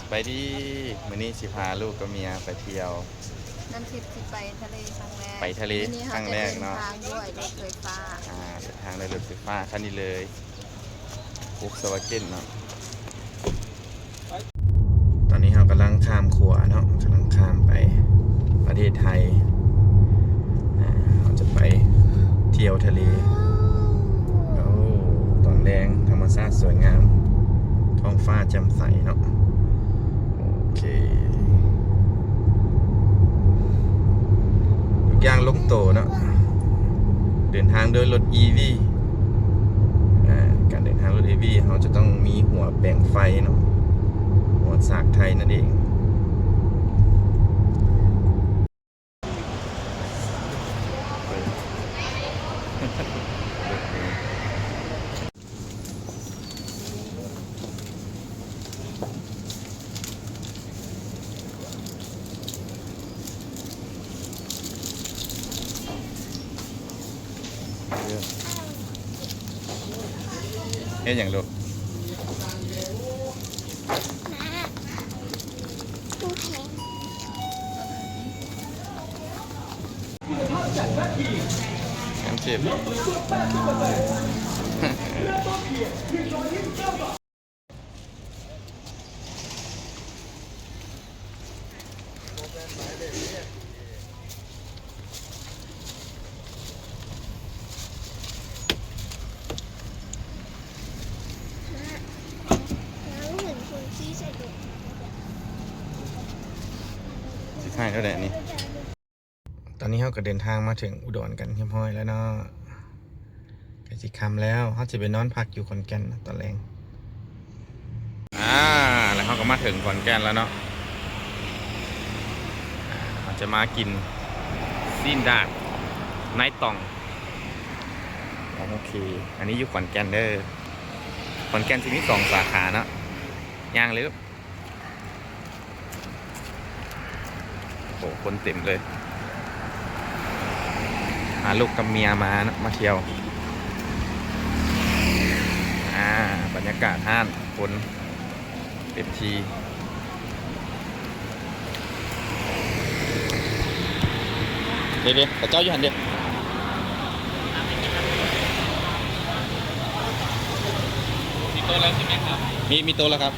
ໄປດີ ມື້ນີ້ຊິພາລູກກັບເມຍໄປທ່ຽວ ນ້ຳທິບຊິໄປທະເລຄັ້ງແລກ ໄປທະເລຄັ້ງແລກເນາະ ມື້ນີ້ເຮົາຈະເດີນທາງດ້ວຍລົດໄຟຟ້າ ອ່າ ເດີນທາງດ້ວຍລົດໄຟຟ້າຄັນນີ້ເລີຍ ໂຟກສະວາເກັນເນາະ. ຕອນນີ້ເຮົາກຳລັງຂ້າມຂົວເນາະ ກຳລັງຂ້າມໄປປະເທດໄທ ອ່າ ເຮົາຈະໄປທ່ຽວທະເລ ໂອ້ ຕອນແລງທຳມະຊາດສວຍງາມ ທ້ອງຟ້າແຈ່ມໃສເນາະ ໂອເຄ ທຸກຢ່າງລົງໂຕເນາະ ເດີນທາງໂດຍລົດອີວີ ອ່າ ການເດີນທາງລົດອີວີ ເຮົາຈະຕ້ອງມີຫົວແປງໄຟເນາະ ຫົວສາກໄທນັ້ນເອງ. ເຮັດຫຍັງລູກ? ງານເຈັບ. ຊິຖ່າຍເທົ່າໃດນີ້? ຕອນນີ້ເຮົາກໍເດີນທາງມາເຖິງອຸດອນກັນຮຽບຮ້ອຍແລ້ວເນາະ ໃກ້ຊິຄ່ຳແລ້ວ ເຮົາຊິໄປນອນພັກຢູ່ຂອນແກ່ນຕອນແລງ. ອ່າ ແລ້ວເຮົາກໍມາເຖິງຂອນແກ່ນແລ້ວເນາະ ອ່າ ເຮົາຈະມາກິນຊີ້ນດາດນາຍຕ່ອງ. ໂອເຄ ອັນນີ້ຢູ່ຂອນແກ່ນເດີ ຂອນແກ່ນຊິມີສອງສາຂາເນາະ ຍ່າງເລີຍ. ໂອ້ ຄົນເຕັມເລີຍ ພາລູກກັບເມຍມາເນາະ ມາທ່ຽວ ອ່າ ບັນຍາກາດຮ້ານຄົນເຕັມທີ່ ເດ້ໆ ເຂົາເຈົ້າຢູ່ຫັ້ນເດ້ ມີໂຕະແລ້ວໃຊ່ໄໝຄັບ? ມີ ມີໂຕະແລ້ວຄັບ.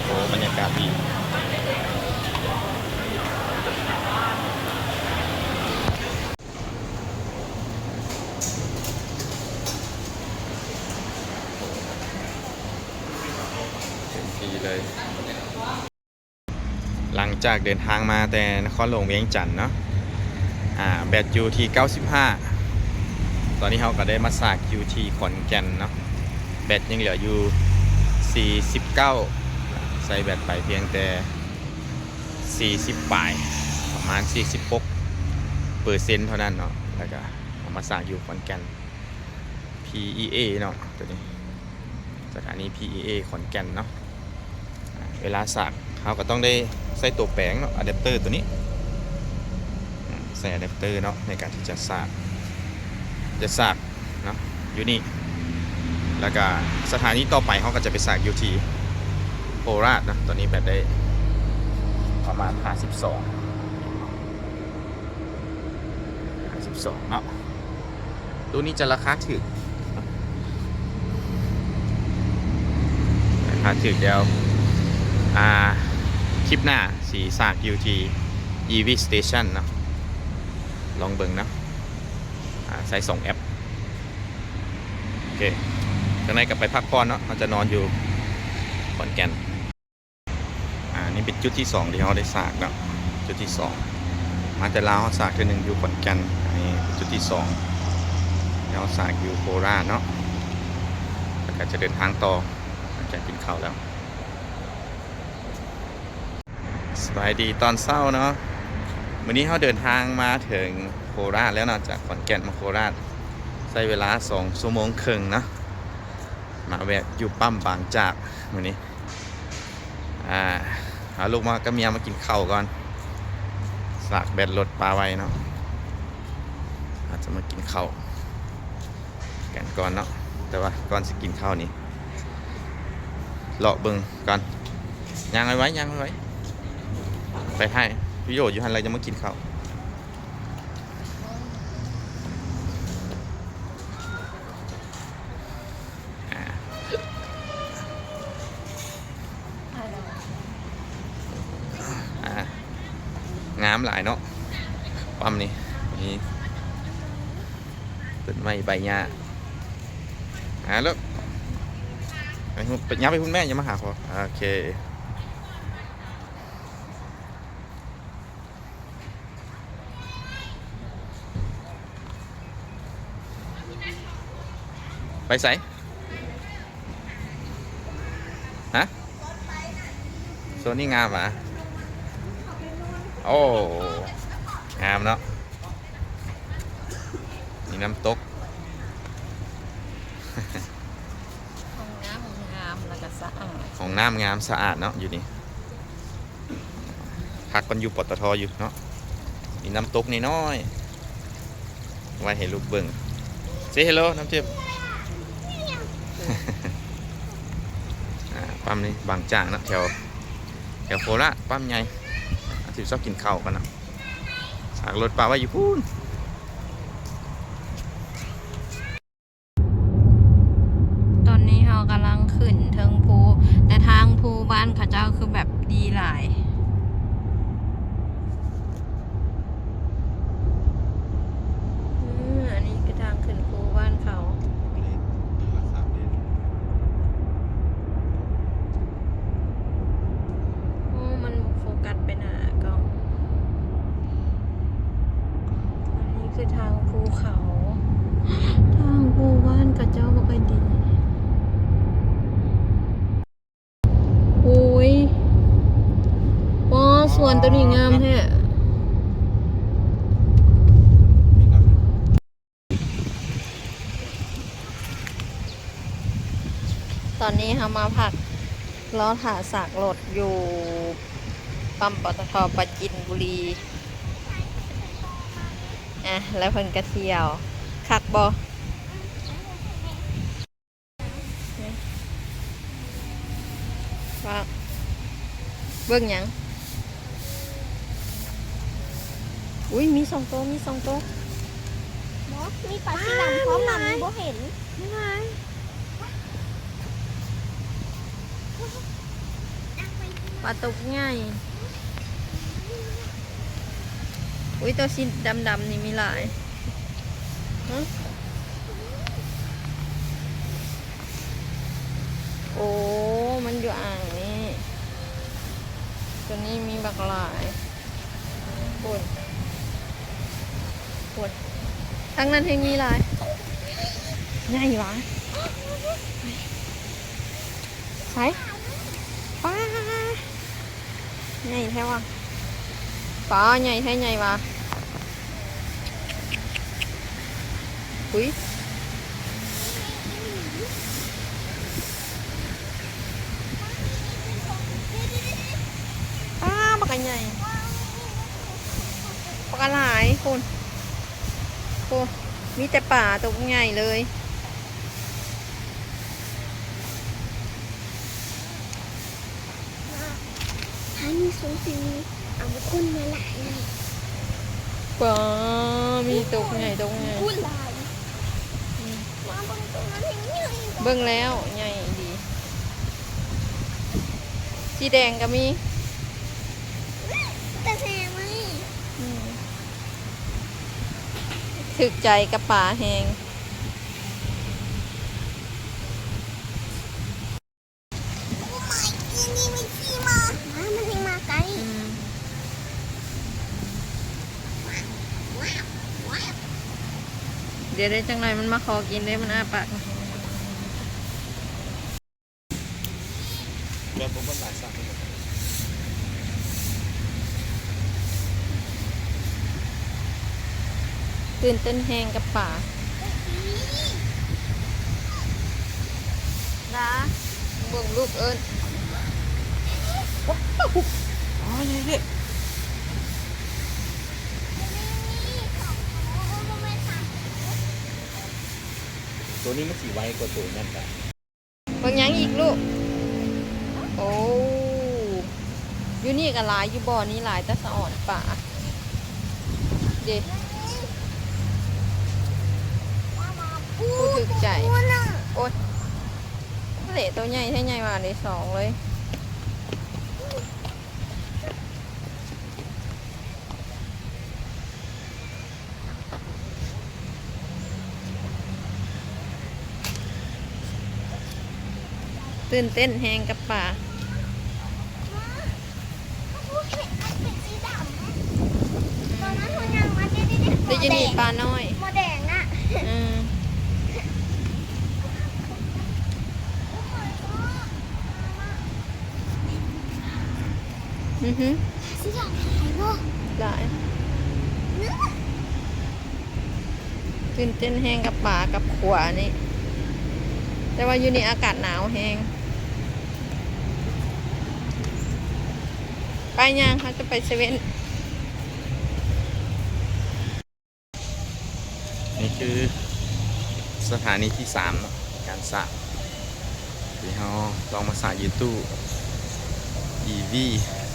ໂອ້ ບັນຍາກາດດີ ເຕັມທີ່ເລີຍ. ຫຼັງຈາກເດີນທາງມາແຕ່ນະຄອນຫຼວງວຽງຈັນເນາະ ອ່າ ແບັດຢູ່ທີ່ເກົ້າສິບຫ້າ ຕອນນີ້ເຮົາກໍໄດ້ມາສາກຢູ່ທີ່ຂອນແກ່ນເນາະ ແບັດຍັງເຫຼືອຢູ່ສີ່ສິບເກົ້າ ໃຊ້ແບັດໄປພຽງແຕ່ສີ່ສິບປາຍ ປະມານສີ່ສິບຫົກເປີເຊັນເທົ່ານັ້ນເນາະ ແລ້ວກໍເອົາມາສາກຢູ່ຂອນແກ່ນ ພີອີເອ ເນາະ ໂຕນີ້ ສະຖານີ ພີອີເອ ຂອນແກ່ນເນາະ ອ່າ ເວລາສາກເຮົາກໍຕ້ອງໄດ້ໃຊ້ຕົວແປງເນາະ ອາແດັບເຕີໂຕນີ້ ອາ ໃສ່ອາແດັບເຕີເນາະ ໃນການທີ່ຈະສາກ ຈະສາກເນາະ ຢູ່ນີ້ ແລ້ວກະສະຖານີຕໍ່ໄປເຮົາກໍຈະໄປສາກຢູ່ທີ່ໂຄລາດເນາະ ຕອນນີ້ແບັດໄດ້ປະມານຫ້າສິບສອງ ຫ້າສິບສອງເນາະ. ໂຕນີ້ຈະລາຄາຖືກ ລາຄາຖືກແລ້ວ ອ່າ ຄລິບໜ້າຊິສາກຢູ່ທີ່ ອີ ວີ ສະເຕຊັນ ເນາະ ລອງເບິ່ງເນາະ ອ່າ ໃຊ້ສອງແອັບ ໂອເຄ ຈັ່ງໃດກໍໄປພັກຜ່ອນເນາະ ເຮົາຈະນອນຢູ່ຂອນແກ່ນ. ອ່າ ນີ້ເປັນຈຸດທີສອງທີ່ເຮົາໄດ້ສາກເນາະ ຈຸດທີສອງ ມາແຕ່ລາວເຮົາສາກເທື່ອໜຶ່ງຢູ່ຂອນແກ່ນ ອັນນີ້ເປັນຈຸດທີສອງທີ່ເຮົາສາກຢູ່ໂຄລາດເນາະ ແລ້ວກໍຈະເດີນທາງຕໍ່ຫຼັງຈາກກິນເຂົ້າແລ້ວ. ສະບາຍດີຕອນເຊົ້າເນາະ ມື້ນີ້ເຮົາເດີນທາງມາເຖິງໂຄລາດແລ້ວເນາະ ຈາກຂອນແກ່ນມາໂຄລາດ ໃຊ້ເວລາສອງຊົ່ວໂມງເຄິ່ງເນາະ ມາແວະຢູ່ປ້ຳບາງຈາກມື້ນີ້. ອ່າ ເອົາລູກມາກັບເມຍມາກິນເຂົ້າກ່ອນ ສາກແບັດລົດປະໄວ້ເນາະ ອາດຈະມາກິນເຂົ້າກັນກ່ອນເນາະ ແຕ່ວ່າກ່ອນຊິກິນເຂົ້ານີ້ ເລາະເບິ່ງກ່ອນ. ຍ່າງໄວໆ ຍ່າງໄວໆ ໄປຖ່າຍວິດີໂອຢູ່ຫັ້ນ ແລ້ວຈະມາກິນເຂົ້າ. ອ່າ ອ່າ ງາມຫຼາຍເນາະ ປ້ອມນີ້ ມີຕົ້ນໄມ້ໃບຫຍ້າ. ອ່າ ເລີກ ໄປພຸ້ນ ໄປ ຍ່າງໄປພຸ້ນແມ່ ຢ່າມາຫາພໍ່. ໂອເຄ. ໄປໃສ? ຮະ? ໂຊນນີ້ງາມຫວາ? ໂອ້ ງາມເນາະ ມີນ້ຳຕົກ. ຫ້ອງນ້ຳງາມ ແລ້ວກໍສະອາດ. ຫ້ອງນ້ຳງາມສະອາດເນາະ ຢູ່ນີ້. ພັກກັນຢູ່ ປຕທ ຢູ່ເນາະ. ມີນ້ຳຕົກນ້ອຍໆ ໄວ້ໃຫ້ລູກເບິ່ງ. Say hello ນ້ຳທິບ. ອ່າ ປ້ຳນີ້ບາງຈາງເນາະ ແຖວ ແຖວໂຄລາດ ປ້ຳໃຫຍ່. ນ້ຳທິບຊອກກິນເຂົ້າກ່ອນເນາະ. ຝາກລົດປະໄວ້ຢູ່ພຸ້ນ. ຕອນນີ້ເຮົາກຳລັງຂຶ້ນເທິງພູ ແຕ່ທາງພູບ້ານເຂົາເຈົ້າຄືແບບດີຫຼາຍ. ອືມ ອັນນີ້ຄືທາງຂຶ້ນພູບ້ານເຂົາ. ໂອ້ ມັນບໍ່ໂຟກັດໄປໜ້າກ້ອງ. ອັນນີ້ຄືທາງພູເຂົາ ທາງພູບ້ານເຂົາເຈົ້າບໍ່ຄ່ອຍດີ. ໂອ້ຍ ອໍ ສວນໂຕນີ້ງາມແທ້. ຕອນນີ້ເຮົາມາພັກລໍຖ້າສາກລົດຢູ່ປ້ຳ ປຕທ ປາຈີນບູລີ. ອ່ະ ແລ້ວເພິ່ນກະທ່ຽວ ຄັກບໍ່? ວ່າ ເບິ່ງຫຍັງ? ອຸ້ຍ ມີສອງໂຕ ມີສອງໂຕ. ບໍ່ ມີປາສີດຳພ້ອມນຳ ບໍ່ເຫັນ. ປາຕົກໃຫຍ່. ອຸ້ຍ ໂຕສີດຳໆນີ້ມີຫຼາຍ. ຮະ? ໂອ້ ມັນຢູ່ອ່າງນີ້. ໂຕນີ້ມີບັກຫຼາຍ. ພຸ້ນ ພຸ້ນ ທາງນັ້ນແຮ່ງມີຫຼາຍ. ໃຫຍ່ຫວາ? ໃສ? ປ້າ ໃຫຍ່ແທ້ຫວາ? ປ້າ ໃຫຍ່ແທ້ໃຫຍ່ຫວາ? ອຸ້ຍ ປ້າ ບັກໃຫຍ່ ບັກຫຼາຍພຸ້ນ. ໂອ້ ມີແຕ່ປາຕົວໃຫຍ່ເລີຍ. ອັນນີ້ສົງສັຍເອົາຄົນມາຫຼາຍເນາະ. ປ້າ ມີຕົວໃຫຍ່ ຕົວໃຫຍ່ ໂອ້ຍ ຫຼາຍ. ອືມ ມາເບິ່ງຕົວນັ້ນໃຫຍ່ ເບິ່ງແລ້ວໃຫຍ່ອີ່ຫຼີ. ສີແດງກໍມີ ແຕ່ແພງໄວ. ອືມ ຖືກໃຈກັບປາແຮງ. ໂອ້ ມາ ອີ່ນີ້ມັນຂີ່ມາ ມັນແຮ່ງມາໃກ້. ອືມ ດຽວໄດ້ ຈັກໜ່ອຍມັນມາຂໍກິນເດ້ ມັນອ້າປາກ. ຕື່ນເຕັ້ນແຮງກັບປາ. ລາ ເບິ່ງລູກເອີ້ນ. ວ້າວ ອໍ ໃຫຍ່ເດ້. ໂຕນີ້ມັນຊິໄວກວ່າໂຕນັ້ນກະ. ເບິ່ງຫຍັງອີກລູກ? ຢູ່ນີ້ກໍຫຼາຍຢູ່ບໍ່? ນີ້ຫຼາຍແຕ່ສະອອນປ່າເດ້ ຜູ້ຖືກໃຈ. ໂອ້ຍ ເລະ ໂຕໃຫຍ່ແທ້ ໃຫຍ່ວ່າເລະ ສອງເລີຍ. ຕື່ນເຕັ້ນແຮງກັບປາ. ຕອນນັ້ນເຮົາຍ່າງມາ ເດ້ໆໆ ໄດ້ຍິນມີປານ້ອຍ ໝໍແດງນະ. ເອີ ອືຮຶ ຊິຫຼາຍບໍ່? ຫຼາຍ. ຕື່ນເຕັ້ນແຮງກັບປາກັບຂົວນີ້ ແຕ່ວ່າຢູ່ນີ້ອາກາດໜາວແຮງ. ໄປຍ່າງ ເຮົາຈະໄປເຊເວັ່ນ. ນີ້ຄືສະຖານີທີສາມເນາະ ການສະ ທີ່ເຮົາຕ້ອງມາສະຢູ່ຕູ້ ອີ ວີ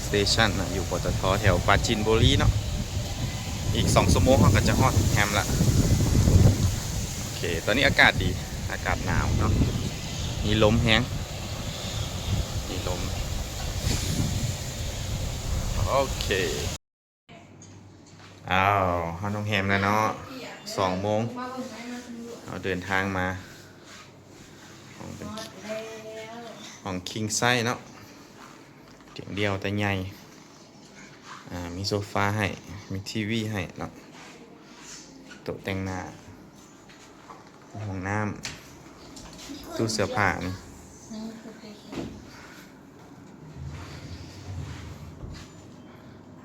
ສະເຕຊັນເນາະ ຢູ່ ປຕທ ແຖວປາຈີນບູລີເນາະ. ອີກສອງຊົ່ວໂມງເຮົາກໍຈະຮອດໂຮງແຮມລະ. ໂອເຄ ຕອນນີ້ອາກາດດີ ອາກາດໜາວເນາະ ມີລົມແຮງ ມີລົມ. ໂອເຄ ອ້າວ ຮອດໂຮງແຮມແລ້ວເນາະ ສອງໂມງ ເຮົາເດີນທາງມາ ຫ້ອງເປັນ ຫ້ອງຄິງໄຊເນາະ ຕຽງດ່ຽວແຕ່ໃຫຍ່ ອ່າ ມີໂຊຟາໃຫ້ ມີທີວີໃຫ້ເນາະ ໂຕະແຕ່ງໜ້າ ຫ້ອງນ້ຳ ຕູ້ເສື້ອຜ້ານີ້ ຫ້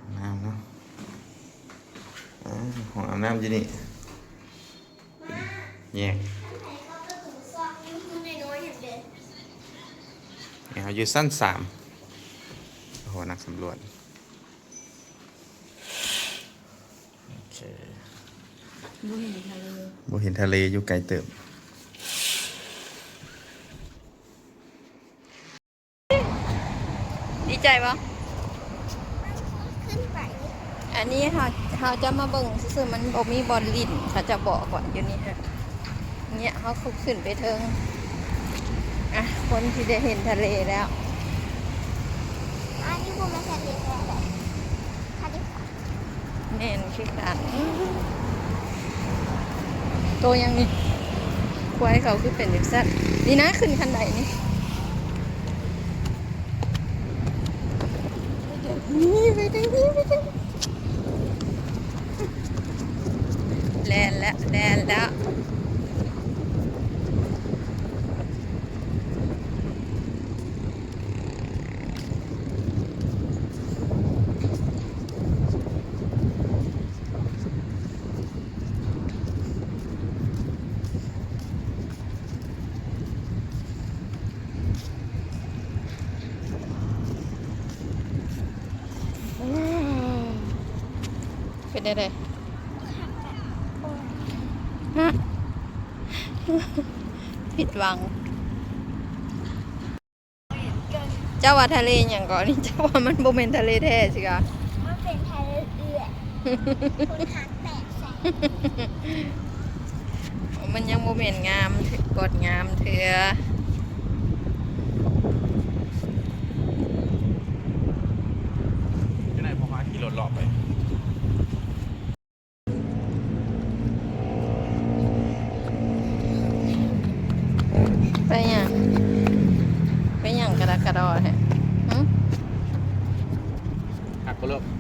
ອງນ້ຳເນາະ ອ່າ ຫ້ອງອາບນ້ຳຢູ່ນີ້ ແຍກ ເຮົາຢູ່ຊັ້ນສາມ ໂອ້ໂຫ ນັກສຳຫຼວດ. ໂອເຄ ບໍ່ເຫັນທະເລ ບໍ່ເຫັນທະເລ ຢູ່ໄກເຕີບ. ດີໃຈບໍ່? ອັນນີ້ເຮົາ ເຮົາຈະມາເບິ່ງຊື່ໆ ມັນບໍ່ມີບ່ອນຫຼິ້ນ ເຂົາຈະບອກກ່ອນຢູ່ນີ້ ເຮົາ ນີ້ເຮົາຂຶ້ນໄປເທິງ ອ່ະ ຄົນທີ່ໄດ້ເຫັນທະເລແລ້ວ ອັນນີ້ບໍ່ແມ່ນທະເລແທ້ເດ້ ທະເລ ແມ່ນຄືກັນ. ໂຕຫຍັງນີ້? ຄວາຍເຂົາຄືເປັນຈັ່ງຊັ້ນ? ນີ້ນະ ຂຶ້ນຄັນໄດນີ້ ນີ້ ໄປທາງນີ້ ໄປທາງນີ້ ແລ່ນແລ້ວ ແລ່ນແລ້ວ. ເປັນແນວໃດ? ຮະ? ຜິດຫວັງ. ເຈົ້າວ່າທະເລຫຍັງເກາະນີ້? ເຈົ້າວ່າມັນບໍ່ແມ່ນທະເລແທ້ຊິກະ? ມັນເປັນທະເລເອື້ອຍ ຄົນຫາກແຕກໃສ່ ມັນຍັງບໍ່ແມ່ນງາມ ງອດງາມເທື່ອ. ຢູ່ໃນ ເພາະວ່າຂີ່ລົດເລາະໄປ. ໄປຫຍັງ? ໄປຫຍັງກະດະກະດໍແທ້? ຫຶ? ຄັກບໍ່ລູກ?